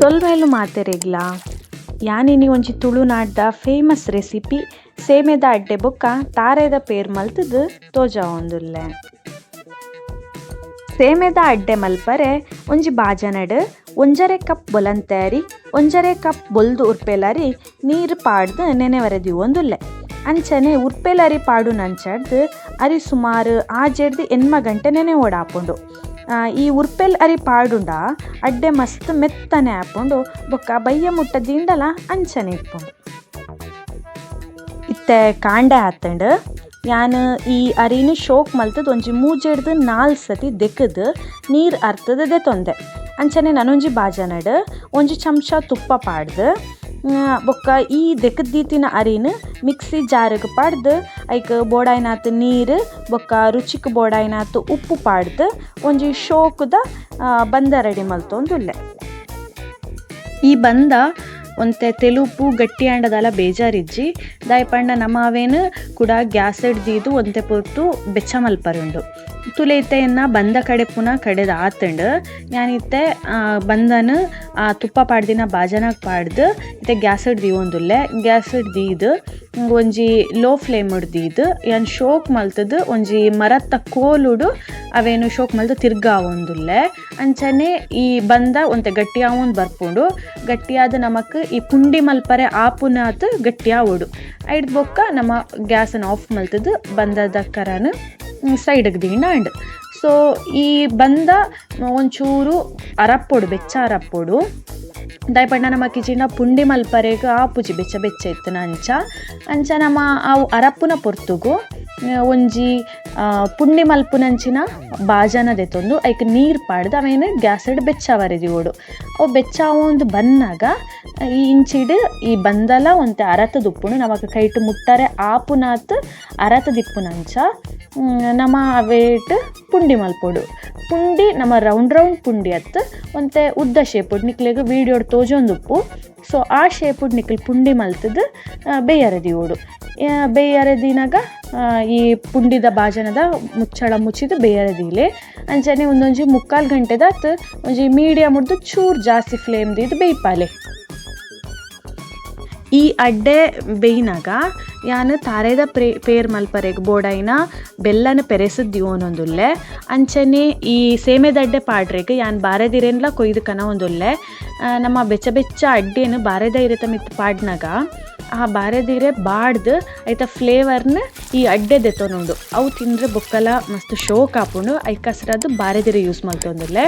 ತೊಲ್ಮೇಲು ಮಾತೆರೆಗ್ಲಾ ಯಾನಿನಿ ಒಂಜಿ ತುಳುನಾಡ್ದ ಫೇಮಸ್ ರೆಸಿಪಿ ಸೇಮೆದ ಅಡ್ಡೆ ಬೊಕ್ಕ ತಾರೆದ ಪೇರ್ ಮಲ್ತುದು ತೋಜಾವೊಂದುಲ್ಲೆ. ಸೇಮೆದ ಅಡ್ಡೆ ಮಲ್ಪರೆ ಒಂಜಿ ಬಾಜನಡ್ ಒಂಜರೆ ಕಪ್ ಬೊಲಂತೆ ಅರಿ, ಒಂಜರೆ ಕಪ್ ಬೊಲ್ದು ಉರ್ಪೆಲರಿ ನೀರ್ ಪಾಡ್ದ್ ನೆನೆವರೆ ದೀವೊಂದುಲ್ಲೆ. ಅಂಚನೆ ಉರ್ಪೆಲರಿ ಪಾಡುನಂಚಡ್ದ್ ಅರಿ ಸುಮಾರು ಆಜೆಡ್ದ್ ಎಣ್ಮ ಗಂಟೆ ನೆನೆವೊಡಾಪುಂಡು. ಈ ಉರ್ಪೆಲ್ ಅರಿ ಪಾಡುಂಡ ಅಡ್ಡೆ ಮಸ್ತ್ ಮೆತ್ತನೆ ಆಪುಂಡು ಬೊಕ್ಕ ಬಯ್ಯ ಮುಟ್ಟ ದೀಂಡಲ ಅಂಚನೆ ಇಪ್ಪುಂಡು. ಇತ್ತೆ ಕಾಂಡೆ ಆತುಂಡು. ಯಾನ್ ಈ ಅರಿನ್ ಶೋಕ್ ಮಲ್ತುದು ಒಂಜಿ ಮೂಜೆಡ್ದ್ ನಾಲ್ ಸತಿ ದೆಕ್ಕುದು ನೀರ್ ಅರ್ತುದು ದೆತೊಂದೆ. ಅಂಚನೆ ನನೊಂಜಿ ಬಾಜನಡ್ ಒಂಜಿ ಚಮಚ ತುಪ್ಪ ಪಾಡ್ದು ಬೊಕ್ಕ ಈ ದೆಕ್ಕುದ್ ದೀತಿನ ಅರಿನ್ ಮಿಕ್ಸಿ ಜಾರುಗ್ ಪಾಡ್ದು ಐಕ್ ಬೋಡಾಯಿನಾತ್ ನೀರ್ ಬೊಕ್ಕ ರುಚಿಕ್ ಬೋಡಾಯಿನಾತ್ ಉಪ್ಪು ಪಾಡ್ದು ಒಂಜಿ ಶೋಕುದ ಬಂದ ರೆಡಿ ಮಲ್ತೊಂದುಲ್ಲೆ. ಈ ಬಂದ ಒಂತೆ ತೆಲುಪು ಗಟ್ಟಿ ಆಂಡದಾಲ ಬೇಜಾರಿಜ್ಜಿ, ದಾಯೆ ಪಂಡ ನಮ ಅವೇನ್ ಕುಡ ಗ್ಯಾಸ್ ದೀದ್ ಒಂತೆ ಪೊರ್ತು ಬೆಚ್ಚ ಮಲ್ಪರುಂಡು. ತುಲೆ ಇತ್ತೆ ಎನ್ನ ಬಂದ ಕಡೆ ಪುನ ಕಡೆದ ಆತುಂಡು. ಯಾನ್ ಇತ್ತೆ ಬಂದನ್ ಆ ತುಪ್ಪ ಪಾಡ್ದಿನ ಬಾಜನಗ್ ಪಾಡ್ದು ಇತ್ತೆ ಗ್ಯಾಸ್ ದೀವೊಂದುಲ್ಲೆ. ಗ್ಯಾಸ್ ದೀದ್ ಒಂಜಿ ಲೋ ಫ್ಲೇಮ್ ದೀದ್ ಯಾನ್ ಶೋಕ್ ಮಲ್ತುದು ಒಂಜಿ ಮರತ್ತ ಕೋಲುಡು ಅವೇನು ಶೋಕ್ ಮಲ್ತು ತಿರ್ಗಾವೊಂದುಲ್ಲೆ. ಅಂಚನೆ ಈ ಬಂದ ಒಂತೆ ಗಟ್ಟಿ ಆವೊಂದು ಬರ್ಪುಂಡು. ಗಟ್ಟಿಯಾದ ನಮಕ್ ಈ ಪುಂಡಿ ಮಲ್ಪರೆ ಆಪುನಾತ್ ಗಟ್ಟಿ ಆವೊಡು. ಐಡ್ದ್ ಬೊಕ್ಕ ನಮ ಗ್ಯಾಸನ್ ಆಫ್ ಮಲ್ತುದು ಬಂದದ ಕರನ್ ಸೈಡ್ಗ್ ದೀಂಡ ಆಂಡ್. ಸೊ ಈ ಬಂದ ಒಂಚೂರು ಅರಪ್ಪೊಡು, ಬೆಚ್ಚ ಅರಪ್ಪೊಡು. ದಾಯೆ ಪಂಡ ನಮಕ್ ಇಜಿಂಡ ಪುಂಡಿ ಮಲ್ಪರೆಗ್ ಆಪುಜಿ ಬೆಚ್ಚ ಬೆಚ್ಚ ಇತ್ತುನ ಅಂಚ. ಅಂಚ ನಮ ಅವು ಅರಪ್ಪುನ ಪೊರ್ತುಗು ಒಂಜಿ ಪುಂಡಿ ಮಲ್ಪುನಂಚಿನ ಬಾಜನ ದೆತೊಂದು ಐಕ್ ನೀರ್ ಪಾಡ್ದು ಅವೇನ್ ಗ್ಯಾಸ್ಡ್ ಬೆಚ್ಚ ಆವರೆ ದೀವೊಡು. ಅವು ಬೆಚ್ಚ ಆವೊಂದು ಬನ್ನಗ ಈ ಇಂಚಿಡ್ ಈ ಬಂದಲ ಒಂತೆ ಅರತುದು ಉಪ್ಪುಂಡು. ನಮಕ್ ಕೈಟ್ ಮುಟ್ಟರೆ ಆಪುನಾತ್ ಅರತುದಿಪ್ಪುನಂಚ ನಮ ಅವೇಟ್ ಪುಂಡಿ ಮಲ್ಪೊಡು. ಪುಂಡಿ ನಮ ರೌಂಡ್ ರೌಂಡ್ ಪುಂಡಿ ಅತ್ತ್, ಒಂತೆ ಉದ್ದ ಶೇಪುಡ್ ನಿಕ್ಲೆಗ್ ವೀಡಿಯೋಡ್ ತೋಜೊಂದುಪ್ಪು. ಸೊ ಆ ಶೇಪುಡ್ ನಿಕ್ಲ್ ಪುಂಡಿ ಮಲ್ತುದು ಬೇಯರೆ ದೀವೊಡು. ಬೇಯರೆ ದೀನಗ ಈ ಪುಂಡಿದ ಬಾಜನದ ಮುಚ್ಚಳ ಮುಚ್ಚಿದ್ ಬೇಯರೆ ದೀಲೆ. ಅಂಚನೆ ಉಂದೊಂಜಿ ಮುಕ್ಕಾಲ್ ಗಂಟೆದಾತ್ ಒಂಜಿ ಮೀಡಿಯಂ ಉರ್ದು ಚೂರ್ ಜಾಸ್ತಿ ಫ್ಲೇಮ್ ದೀದ್ ಬೇಯ್ಪಾಲೆ. ಈ ಅಡ್ಡೆ ಬೇಯ್ನಗ ಯಾನ್ ತಾರೆದ ಪೇರ್ ಮಲ್ಪರೆಗ್ ಬೋಡಾಯಿನ ಬೆಲ್ಲನ ಪೆರೆಸುದ್ ದೀವೊನೊಂದುಲ್ಲೆ. ಅಂಚನೆ ಈ ಸೇಮೆದ ಅಡ್ಡೆ ಪಾಡ್ರೆಗ್ ಯಾನ್ ಬಾರೆದಿರೆನ್ಲ ಕೊಯ್ದು ಕನವೊಂದುಲ್ಲೆ. ನಮ್ಮ ಬೆಚ್ಚ ಬೆಚ್ಚ ಅಡ್ಡೆನ್ ಬಾರೆದ ಇರೆತ ಮಿತ್ತ್ ಪಾಡ್ನಗ ಆ ಬಾರೆದಿರೆ ಬಾಡ್ದು ಐತ ಫ್ಲೇವರ್ನ್ ಈ ಅಡ್ಡೆ ದೆತೊನುಂಡು. ಅವು ತಿಂದ್ರೆ ಬೊಕ್ಕಲ ಮಸ್ತ್ ಶೋಕ್ ಆಪುಂಡು. ಐಕಸ್ರಾದ್ ಬಾರೆದಿರೆ ಯೂಸ್ ಮಲ್ತೊಂದುಲ್ಲೆ.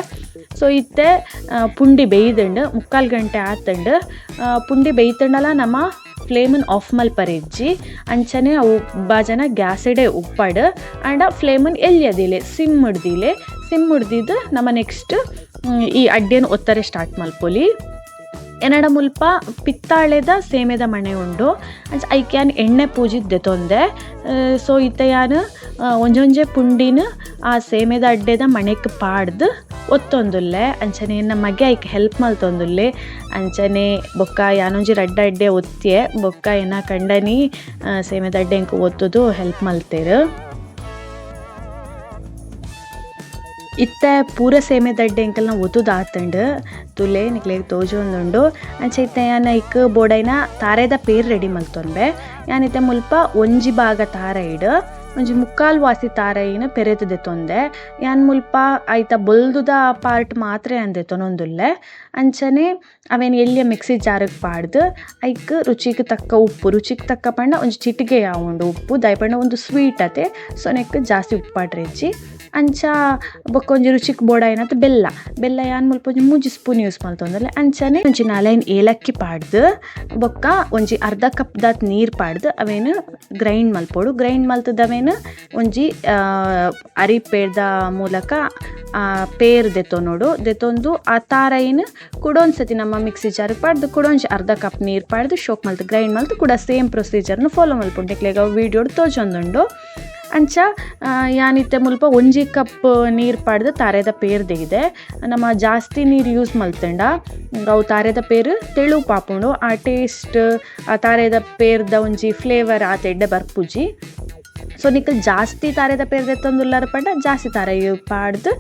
ಸೊ ಇತ್ತೆ ಪುಂಡಿ ಬೇಯ್ದುಂಡು, ಮುಕ್ಕಾಲ್ ಗಂಟೆ ಆತುಂಡು. ಪುಂಡಿ ಬೇಯ್ತುಂಡಲ ನಮ ಫ್ಲೇಮನ್ ಆಫ್ ಮಲ್ಪರೆ ಇಜ್ಜಿ. ಅಂಚನೆ ಅವು ಬಾಜನ ಗ್ಯಾಸ್ಡೆ ಉಪ್ಪಡ್ ಆಂಡ ಫ್ಲೇಮನ್ ಎಲ್ಯ ದೀಲೆ, ಸಿಮ್ ದೀಲೆ. ಸಿಮ್ ದೀದ್ ನಮ ನೆಕ್ಸ್ಟ್ ಈ ಅಡ್ಡೆನ್ ಒತ್ತರೆ ಸ್ಟಾರ್ಟ್ ಮಲ್ಪೊಲಿ. ಎನ್ನಡ ಮುಲ್ಪ ಪಿತ್ತಾಳೆದ ಸೇಮೆದ ಮಣೆ ಉಂಡು. ಅಂಚ ಐಕ್ ಯಾನ್ ಎಣ್ಣೆ ಪೂಜಿದ್ ದೆತೊಂದೆ. ಸೊ ಇತ್ತೆ ಯಾನ್ ಒಂಜೊಂಜೆ ಪುಂಡಿನ್ ಆ ಸೇಮೆದ ಅಡ್ಡೆದ ಮಣೆಕ್ ಪಾಡ್ದು ಒತ್ತೊಂದುಲ್ಲೆ. ಅಂಚನೆ ಎನ್ನ ಮಗೆ ಐಕ್ ಹೆಲ್ಪ್ ಮಲ್ತೊಂದುಲ್ಲೆ. ಅಂಚನೆ ಬೊಕ್ಕ ಯಾನೊಂಜಿ ರಡ್ಡ್ ಅಡ್ಡೆ ಒತ್ತಿಯೆ, ಬೊಕ್ಕ ಎನ್ನ ಕಂಡನಿ ಸೇಮೆದ ಅಡ್ಡೆ ಎಂಕ್ ಒತ್ತುದು ಹೆಲ್ಪ್ ಮಲ್ತೆರ್. ಇತ್ತೆ ಪೂರ ಸೇಮೆದ ಅಡ್ಡೆ ಎಂಕಲ್ನ ಒತ್ತುದು ಆತುಂಡು. ತುಲೆ ನಿಕ್ಲೆಗ್ ತೋಜೊಂದುಂಡು. ಅಂಚ ಇತ್ತೆ ಯಾನ್ ಐಕ್ ಬೋಡೈನ ತಾರೆದ ಪೇರ್ ರೆಡಿ ಮಲ್ತೊನ್ಬೆ. ಯಾನ್ ಇತ್ತೆ ಮುಲ್ಪ ಒಂಜಿ ಭಾಗ ತಾರೈಡ್ ಒಂಜಿ ಮುಕ್ಕಾಲ್ ವಾಸಿ ತಾರೈನ್ ಪೆರೆತ್ ದೆತೊಂದೆ. ಯಾನ್ ಮುಲ್ಪ ಐತ ಬೊಲ್ದುದ ಪಾರ್ಟ್ ಮಾತ್ರ ಯಾನ್ ದೆತೊನೊಂದುಲ್ಲೆ. ಅಂಚನೆ ಅವೇನ್ ಎಲ್ಯ ಮಿಕ್ಸಿ ಜಾರುಗ್ ಪಾಡ್ದು ಐಕ್ ರುಚಿಗ್ ತಕ್ಕ ಉಪ್ಪು, ರುಚಿಗ್ ತಕ್ಕ ಪಂಡ ಒಂಜಿ ಚಿಟಿಕೆ ಆವುಂಡು ಉಪ್ಪು, ದಾಯೆ ಪಂಡ ಉಂದು ಸ್ವೀಟ್ ಅತೆ, ಸೊ ನೆಕ್ಕ್ ಜಾಸ್ತಿ ಉಪ್ಪು ಪಾಡ್ರೆ ಇಜ್ಜಿ. ಅಂಚ ಬೊಕ್ಕ ಒಂಜಿ ರುಚಿಕ್ ಬೋಡಾಯಿನಾತ್ ಬೆಲ್ಲ, ಬೆಲ್ಲ ಯಾನ್ ಮುಲ್ಪ ಒಂಜಿ ಮೂಜಿ ಸ್ಪೂನ್ ಯೂಸ್ ಮಲ್ತೊಂದುಲ್ಲೆ. ಅಂಚನೆ ಒಂಜಿ ನಾಲೈನ್ ಏಲಕ್ಕಿ ಪಾಡ್ದು ಬೊಕ್ಕ ಒಂಜಿ ಅರ್ಧ ಕಪ್ ದಾತ್ ನೀರ್ ಪಾಡ್ದು ಅವೇನ್ ಗ್ರೈಂಡ್ ಮಲ್ಪೊಡು. ಗ್ರೈಂಡ್ ಮಲ್ತುದು ಅವೇನ್ ಒಂಜಿ ಅರಿಪೇದ ಮೂಲಕ ಪೇರ್ ದೆತೊನೊಡು. ದೆತೊಂದು ಆ ತಾರೈನ್ ಕುಡೊಂಜಿ ಸತಿ ನಮ್ಮ ಮಿಕ್ಸಿ ಜಾರ್ ಪಾಡ್ದು ಕುಡೊಂಜಿ ಅರ್ಧ ಕಪ್ ನೀರ್ ಪಾಡ್ದು ಶೋಕ್ ಮಲ್ತು ಗ್ರೈಂಡ್ ಮಲ್ತು ಕೂಡ ಸೇಮ್ ಪ್ರೊಸೀಜರ್ನು ಫಾಲೋ ಮಲ್ಪೊಡು. ನಿಕ್ಲೆಗ್ ಅವು ವೀಡಿಯೋಡ್ ತೋಜೊಂದುಂಡು. ಅಂಚ ಯಾನ್ ಇತ್ತೆ ಮುಲ್ಪ ಒಂಜಿ ಕಪ್ ನೀರ್ ಪಾಡ್ದ್ ತಾರೆದ ಪೇರ್ ದೀದೆ. ನಮ ಜಾಸ್ತಿ ನೀರ್ ಯೂಸ್ ಮಲ್ತುಂಡ ಅವು ತಾರೆದ ಪೇರ್ ತೆಳು ಪಾಪುಂಡು. ಆ ಟೇಸ್ಟ್ ಆ ತಾರೆದ ಪೇರ್ದ ಒಂಜಿ ಫ್ಲೇವರ್ ಆತ್ ಎಡ್ಡೆ ಬರ್ಪುಜಿ. ಸೊ ನಿಕುಲು ಜಾಸ್ತಿ ತಾರೆದ ಪೇರ್ ದೆತ್ತೊಂದುಲ್ಲರ್ ಪಂಡ ಜಾಸ್ತಿ ತಾರೆ ಪಾಡ್ದ್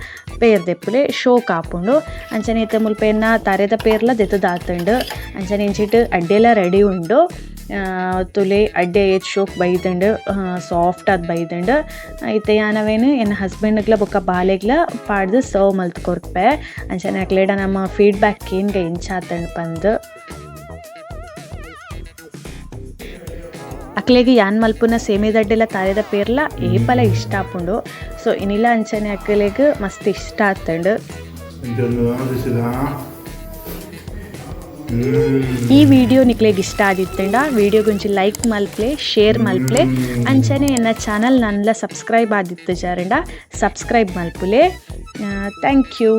ಪೇರ್ ದೆಪ್ಪುಲೆ ಶೋಕ್ ಆಪುಂಡು. ಅಂಚನೆ ಇತ್ತೆ ಮುಲ್ಪ ಎನ್ನ ತಾರೆದ ಪೇರ್ಲ ದೆತ್ತುದಾತುಂಡು. ಅಂಚನೆ ಇಂಚಿಟ್ ಅಡ್ಡೆಲ ರೆಡಿ ಉಂಡು. ತೂಲೆ ಅಡ್ಡೆ ಏತ್ ಶೋಕ್ ಬೈದುಂಡು, ಸಾಫ್ಟ್ ಆದ್ ಬೈದುಂಡು. ಇತ್ತೆ ಯಾನ್ ಅವೇನ್ ಎನ್ನ ಹಸ್ಬೆಂಡ್ ಗ್ಲ ಬೊಕ್ಕ ಬಾಲೆಗ್ಲ ಪಾಡ್ದ್ ಸರ್ವ್ ಮಲ್ತ್ ಕೊರ್ಪೆ. ಅಂಚನೆ ಅಕ್ಲೆಡ ನಮ ಫೀಡ್ಬ್ಯಾಕ್ ಕೇನ್ಗ ಎಂಚ ಆತುಂಡು ಪಂದ್. ಅಕ್ಲೆಗ್ ಯಾನ್ ಮಲ್ಪುನ ಸೇಮೆದಡ್ಡೆಲ ತಾರೆದ ಪೇರ್ಲ ಏಪಲ ಇಷ್ಟ ಆಪುಂಡು. ಸೊ ಇನಿಲ ಅಂಚನೆ ಅಕ್ಲೆಗ್ ಮಸ್ತ್ ಇಷ್ಟ ಆತುಂಡು. ಈ ವಿಡಿಯೋ ನಿಕ್ಲೆಗ್ ಇಷ್ಟ ಆದಿತ್ತುಂಡ ವಿಡಿಯೋಗ್ ಒಂಜಿ ಲೈಕ್ ಮಲ್ಪ್ಲೆ, ಶೇರ್ ಮಲ್ಪ್ಲೆ. ಅಂಚನೆ ಎನ್ನ ಚಾನಲ್ ನನ್ಲ ಸಬ್ಸ್ಕ್ರೈಬ್ ಆದಿತ್ತುಜಾರ್ಂಡ ಸಬ್ಸ್ಕ್ರೈಬ್ ಮಲ್ಪುಲೆ. Thank you.